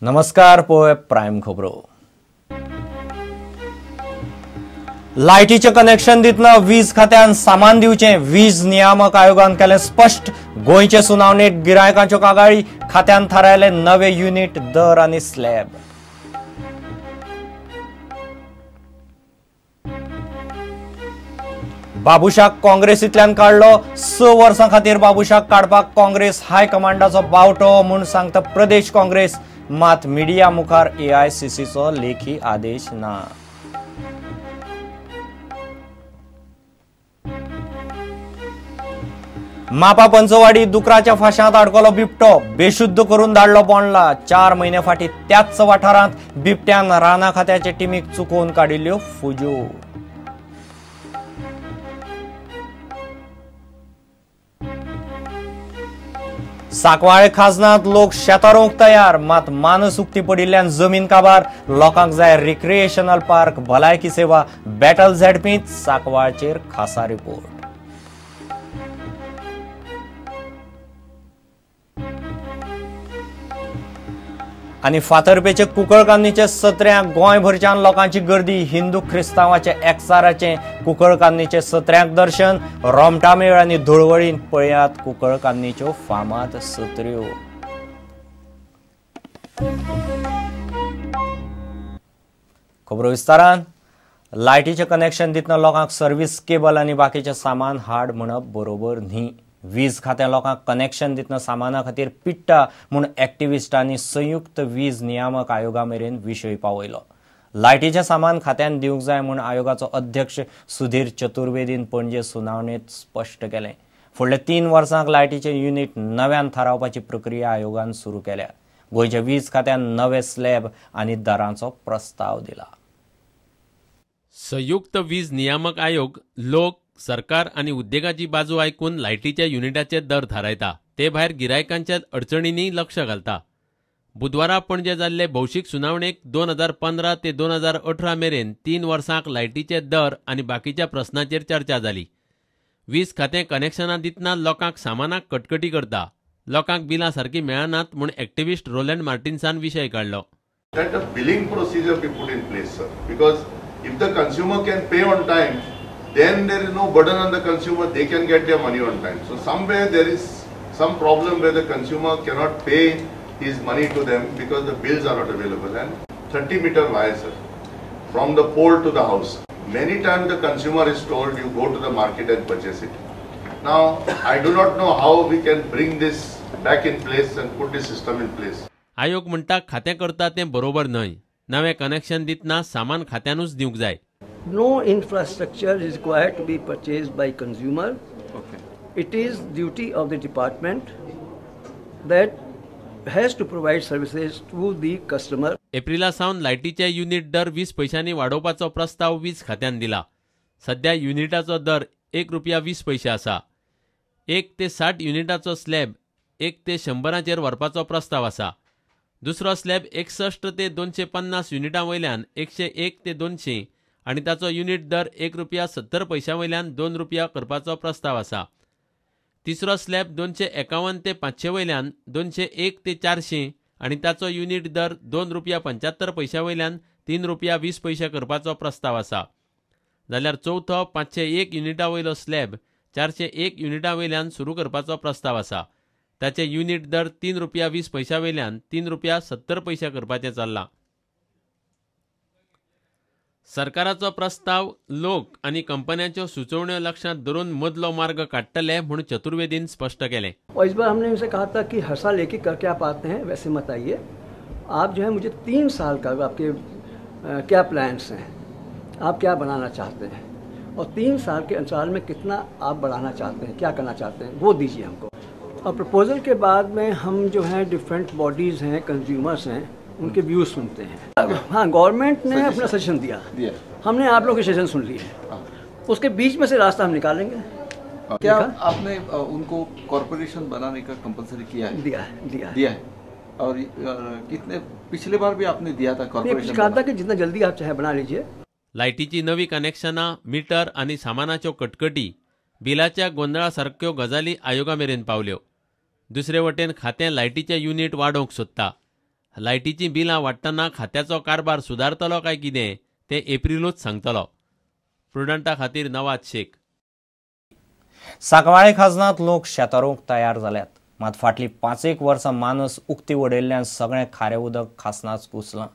नमस्कार, पळय प्रायम खबरो. लायटीचें कनेक्शन दितना वीज खात्यान सामान दिवचें, वीज नियामक आयोगान केलें स्पश्ट. गोंयचे सुनावणेक गिरायकांच्यो कागाळी, खात्यान थारायले नवे युनिट दर आनी स्लॅब. बाबुशाक काँग्रेसींतल्यान काडलो, 6 वर्सां खातीर बाबुशाक काडपाक काँग्रेस हायकमांडाचो बावटो म्हूण सांगता प्रदेश काँग्रेस, मात मिडिया मुखार एआयसीसीचो लेखी आदेश ना. मापा पंचवाडी दुकराच्या फांशांत आडकलो बिबटो, बेशुद्ध करून धाडलो बोंडला. 4 म्हयने फाटीं त्याच वाठारांत बिबट्यान राना खात्याचे टिमीक चुकोवन काडिल्ल्यो फुज्यो. सांकवाळे खाजनांत लोक शेतां रोवंक तयार, मात मानस उक्ती पडिल्ल्यान जमीन काबार. लोकांक जाय रिक्रिएशनल पार्क, भलायकी सेवा. बॅटल झेडपींत सांकवाळचेर खासा रिपोर्ट. आनी फातर्पेचे कुंकळकान्नीचे सत्र्यांक गोंयभरच्यान लोकांची गर्दी. हिंदू क्रिस्तांवाचे एकचाराचे कुंकळकान्नीचे सत्र्यांक दर्शन. रोमटामेळ आनी धुळवळीन पळयात कुंकळकान्नीच्यो फामाद सत्र्यो. खबरो विस्तारान. लायटीचें कनेक्शन दितना लोकांक सर्वीस केबल आनी बाकीचें सामान हाड म्हणप बरोबर न्ही. वीज खात्या लोकांक कनेक्शन दितना सामाना खातीर पिट्टा म्हूण एक्टिविस्टांनी संयुक्त वीज नियामक आयोगा मेरेन विशय पावयलो. लायटीचें सामान खात्यान दिवंक जाय म्हूण आयोगाचो अध्यक्ष सुधीर चतुर्वेदीन पणजे सुनावणेंत स्पश्ट केलें. फुडल्या 3 वर्सांक लायटीचें युनिट नव्यान थारावपाची प्रक्रिया आयोगान सुरू केल्या. गोंयच्या वीज खात्यान नवे स्लॅब आनी दरांचो प्रस्ताव दिला. संयुक्त वीज नियामक आयोग लोक, सरकार आनी उद्देगाची बाजू आयकून लायटीच्या युनिटाचे दर थारायता. ते भायर गिरायकांच्या अडचणींनी लक्ष घालता. बुधवारा पणजे जाल्ले भौशीक सुनावणेक 2015 ते 2018 मेरेन 3 वर्सांक लायटीचे दर आनी बाकीच्या प्रस्नाचेर चर्चा जाली. वीज खातें कनेक्शनां दितना लोकांक सामानाक कटकटी करता, लोकांक बिलां सारकी मेळनात म्हूण एक्टिविस्ट रोलंड मार्टिन्सान विशय काडलो. That a billing procedure be put in place, sir, because if the consumer can pay on time, then there is no burden on the consumer, they can get their money on time. So somewhere there is some problem where the consumer cannot pay his money to them because the bills are not available. And 30 meter wire, sir, from the pole to the house. Many times the consumer is told you go to the market and purchase it. Now I do not know how we can bring this back in place and put this system in place. आयोग म्हणटा खातें करता तें बरोबर न्हय. नवें connection दितना सामान खात्यानूच दिवंक जाय. No infrastructure is required to be purchased by consumer. Okay. It is duty of the department that has to provide services to the customer. Aprilia सावन लायटीचे युनिट दर 20 पैशांनी वाडोवपाचो प्रस्ताव वीज खात्यान दिला. सध्या युनिटाचो दर 1 रुपया 20 पैसे आसा. 1 ते 60 युनिटाचो स्लॅब 1 ते 100 व्हरपाचो प्रस्ताव आसा. दुसरो स्लॅब 61 ते 250 युनिटां वयल्यान 101 ते 200 आनी ताचो युनिट दर 1 रुपया 70 पैशां वयल्यान 2 रुपया करपाचो प्रस्ताव आसा. तिसरो स्लॅब 251 ते 500 वयल्यान 201 ते 400 आनी ताचो युनिट दर 2 रुपया 75 पैशां वयल्यान 3 रुपया 20 पैसे करपाचो प्रस्ताव आसा. जाल्यार चवथो 501 युनिटा वयलो स्लॅब 401 युनिटा वयल्यान सुरू करपाचो प्रस्ताव आसा. ताचे युनिट दर 3 रुपया 20 पैशां वयल्यान 3 रुपया 70 पैसे करपाचें चल्लां. सरकाराचो प्रस्ताव लोक आनी कंपन्यांच्यो सुचोवण्यो लक्षांत धरून मदलो मार्ग काडटले म्हूण चतुर्वेदीन स्पष्ट केलें. और इस बार हमने उनसे कहा था कि हर साल एक एक करके आप आते हैं, वैसे मत आइए. आप जो है मुझे 3 साल का आपके क्या प्लान्स हैं, आप क्या बनाना चाहते हैं और 3 साल के अंतराल में कितना आप बढ़ाना चाहते हैं, क्या करना चाहते हैं, वो दीजिए हमको. और प्रपोजल के बाद में हम जो है डिफरेंट बॉडीज़ हैं, कंज्यूमर्स हैं, उनके व्यूज़ सुनते हैं. हाँ, गवर्नमेंट ने अपना सजेशन दिया, हमने आप लोगों के सजेशन सुन लिए, उसके बीच में से रास्ता हम निकालेंगे. क्या आपने उनको कॉरपोरेशन बनाने का कंपलसरी किया है? दिया है, दिया है, दिया है. और कितने पिछले बार भी आपने दिया था कॉर्पोरेशन? कहा था कि जितना जल्दी आप चाहे बना लीजिए. लायटीची नवी कनेक्शनां, मिटर आनी सामानाच्यो कटकटी, बिलाच्या गोंदळा सारक्यो गजाली आयोगा मेरेन पावल्यो. दुसरे वटेन खातें लायटीचे युनिट वाडोवंक सोदता. लायटीचीं बिलां वाडटना खात्याचो कारभार सुदारतलो काय कितें तें एप्रिलूच सांगतलो. प्रुडंटा खातीर नवाज शेख. सांकवाळे खाजनांत लोक शेतां रोवंक तयार जाल्यात, मात फाटलीं 5-1 वर्सां मानस उक्ती उडयल्ल्यान सगळें खारें उदक खासनाच कुसलां.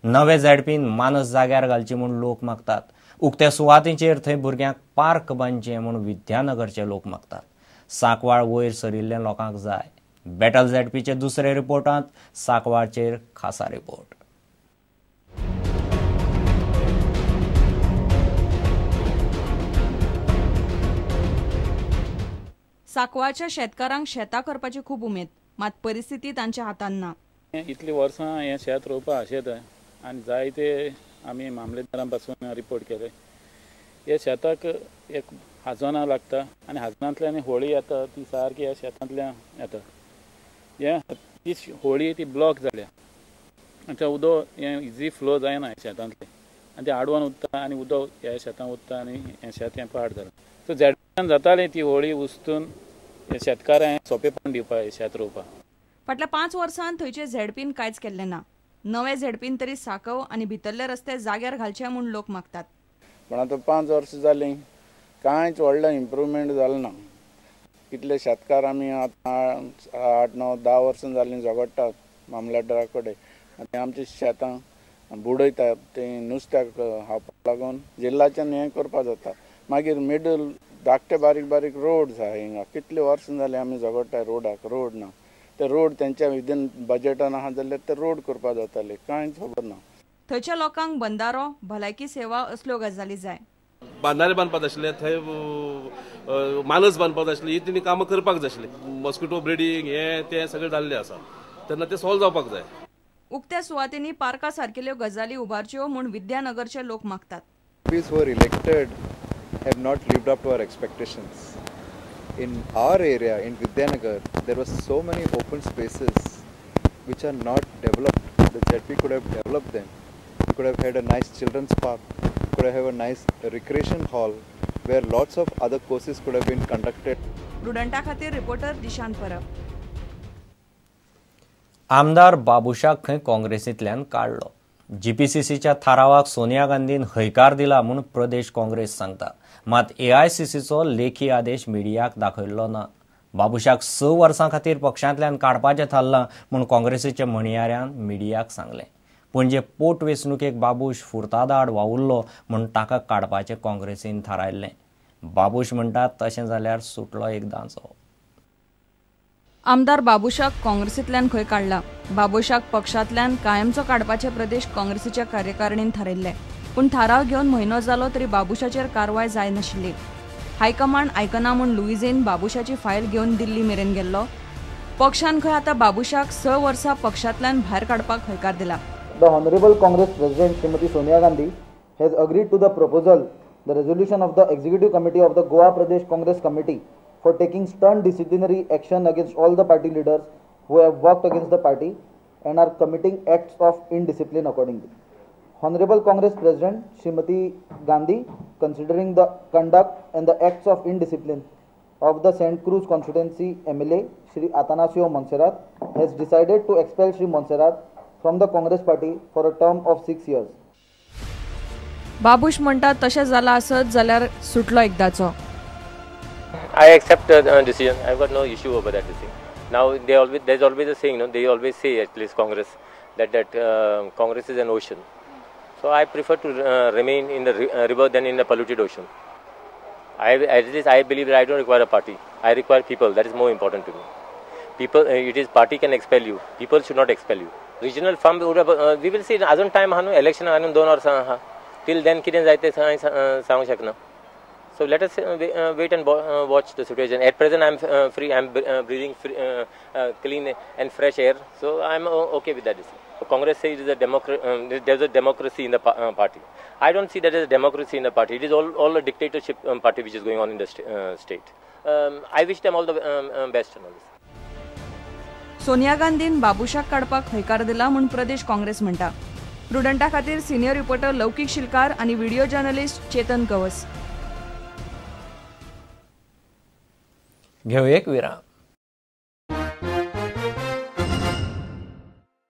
नवे झेडपीन मानस जाग्यार घालची म्हूण लोक मागतात. उक्त्या सुवातींचेर थंय भुरग्यांक पार्क बांदचें म्हूण विद्यानगरचे लोक मागतात. सांकवाळ वयर सरिल्ल्या लोकांक जाय. बॅटल झेडपीचे दुसऱ्या रिपोर्टांत सांकवाळचेर खासा रिपोर्ट. सांकवाळच्या शेतकारांक शेतां करपाची खूब उमेद, मात परिस्थिती तांच्या हातान ना. इतली वर्सां हें शेत रोवपा शेत आनी जायते आमी मामलेदारां पासून रिपोर्ट केले. हे शेताक एक हाजनां लागता आनी हाजनांतल्यान होळी येता ती सारकी ह्या शेतांतल्यान येता. हे ती होळी ती ब्लॉक जाल्या आनी तें उदक हें इजी फ्लो जायना ह्या शेतांतलें आनी तें आडवान उरता आनी उदक ह्या शेतां उरता आनी हें शेत हें पाड जालां. सो झेडपान जातालें ती होळी उस्तून शेतकारांक सोंपेपण दिवपाक शेत रोवपाक. फाटल्या 5 वर्सांत थंयचे झेडपीन कांयच केल्लें ना. नवे झेडपीन तरी सांकव आनी भितरले रस्ते जाग्यार घालचे म्हूण लोक मागतात. पण आतां 5 वर्सां जालीं कांयच व्हडलें इम्प्रुवमेंट जालें ना. कितले शेतकार आमी आतां 8, 9, 10 वर्सां जालीं झगडटात मामलेदारा कडेन आनी आमची शेतां बुडयतात तें नुस्त्याक खावपाक लागून जिल्लाच्यान हें करपाक जाता. मागीर मिडल धाकटे बारीक बारीक रोड आसा हिंगा, कितले वर्सां जालीं आमी झगडटा रोडाक, रोड ना. ते रोड तेंच्या विदीन बजेटान आहा जाल्यार ते रोड करपाक जाताले, कांयच खबर ना. थंयच्या लोकांक बंदारो, भलायकी सेवा असल्यो गजाली जाय. बांदारे बांदपाक जाय आशिल्ले, थंय मानस बांदपाक जाय आशिल्ली, ही तेणी कामां करपाक जाय आशिल्ली. मॉस्किटो ब्रिडींग हें तें सगळें जाल्लें आसा, तेन्ना तें सॉल्व जावपाक जाय. उक्त्या सुवातींनी पार्का सारकेल्यो गजाली उबारच्यो म्हूण विद्यानगरचे लोक मागतात. Who were elected have not lived up to our expectations. In our area, in Vidyanagar, there were so many open spaces which are not developed. The ZP could have developed them. We could have had a nice children's park, could have a nice recreation hall where lots of other courses could have been conducted. प्रुडंटा खातीर reporter Dishant परब. आमदार बाबुशाक खंय काँग्रेसींतल्यान काडलो. जीपीसीसीच्या थारावाक सोनिया गांधीन हयकार दिला म्हूण प्रदेश काँग्रेस सांगता, मात एआयसीसीचो लेखी आदेश मिडियाक दाखयल्लो ना. बाबुशाक 6 वर्सां खातीर पक्षांतल्यान काडपाचें थारलां म्हूण काँग्रेसीच्या म्हणयाऱ्यान मिडियाक सांगलें. पणजे पोटवेंचणुकेक बाबूश फुर्तादाड वावुरलो म्हूण ताका काडपाचें काँग्रेसीन थारायल्लें. बाबूश म्हणटात तशें जाल्यार सुटलो एकदांचो. आमदार बाबुशाक काँग्रेसींतल्यान खंय काडला. बाबुशाक पक्षांतल्यान कायमचो काडपाचे प्रदेश काँग्रेसीच्या कार्यकारिणीन थारायल्ले, पूण थाराव घेवन म्हयनो जालो तरी बाबुशाचेर कारवाय जायनाशिल्ली. हायकमांड आयकना म्हूण लुईझीन बाबुशाची फायल घेवन दिल्ली मेरेन गेल्लो. पक्षान खंय आतां बाबुशाक 6 वर्सां पक्षांतल्यान भायर काडपाक हयकार दिला. The Honorable Congress President Shrimati Sonia Gandhi has agreed to the proposal, the resolution of the Executive Committee of the Goa Pradesh Congress Committee for taking stern disciplinary action against all the party leaders who have worked against the party and are committing acts of indiscipline accordingly. Honorable Congress President Shrimati Gandhi, considering the conduct and the acts of indiscipline of the St. Cruz constituency MLA Shri Atanasio Monserrat, has decided to expel Shri Monserrat from the Congress party for a term of 6 years. Babush म्हणटा तशें जाला आसत जाल्यार सुटलो एकदाचो. I accept the decision. I've got no issue over that decision. Now there's always a saying, no? They always say, at least Congress, that Congress is an ocean. So I prefer to remain in the river than in the polluted ocean. At least I believe that I don't require a party. I require people. That is more important to me. People, it is party can expel you. People should not expel you. Regional farm, we will see. Azun time hanu election hanu 2 वर्सां आहा. Till then कितें जाय तें सांगूंक शकना. So let us wait and watch the situation. At present I am free. I am breathing free, clean and fresh air. So I am okay with that. Congress says it is a there's a democracy in the party. I don't see that as a democracy in the party. It is all a dictatorship party which is going on in the state. I wish them all the best in all this. Sonia गांधीन बाबुशाक काडपाक हयकार दिला म्हूण प्रदेश काँग्रेस म्हणटा. प्रुडंटा खातीर senior reporter लौकीक शिलकार आनी video journalist Chetan कवस. घेऊ एक विराम.